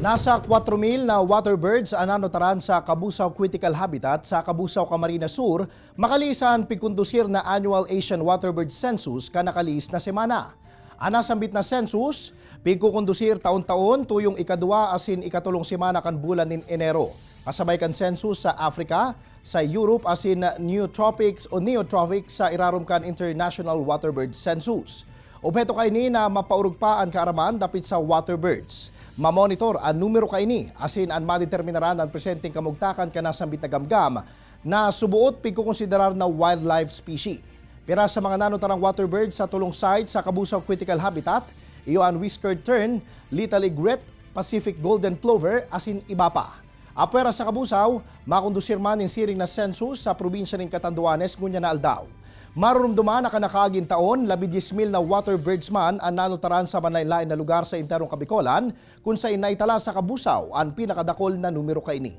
Nasa 4,000 na water birds ang nanotaran sa Cabusao Critical Habitat sa Cabusao, Camarines Sur, makalisan pigkondusir na annual Asian Waterbird Census kanakaliis na semana. Ang nasambit na census, pigkukondusir taon-taon tuyong 2 asin 3 semana kan bulan nin Enero. Kasabay kan census sa Africa, sa Europe asin Neotropics o Neotropics sa irarom kan International Waterbird Census. Obheto kaini na mapaurog pa ang kaaraman dapit sa water birds. Mamonitor ang numero kaini asin ang madeterminaran ang presenteng kamugtakan kanasambit na gamgam na subuot pigkukonsiderar na wildlife species. Pira sa mga nanotarang water birds sa tulong site sa Cabusao Critical Habitat, iyo ang whiskered tern, little egret, Pacific golden plover asin iba pa. Apwera sa Cabusao, makondusir man ning siring na census sa probinsya ng Catanduanes ngunya na aldaw. Marurumduman na kanakaaging taon, 10,000 na water birds man ang nanotaran sa manlain na lugar sa enterong Kabikolan kung sa naitala sa Cabusao ang pinakadakol na numero kaini.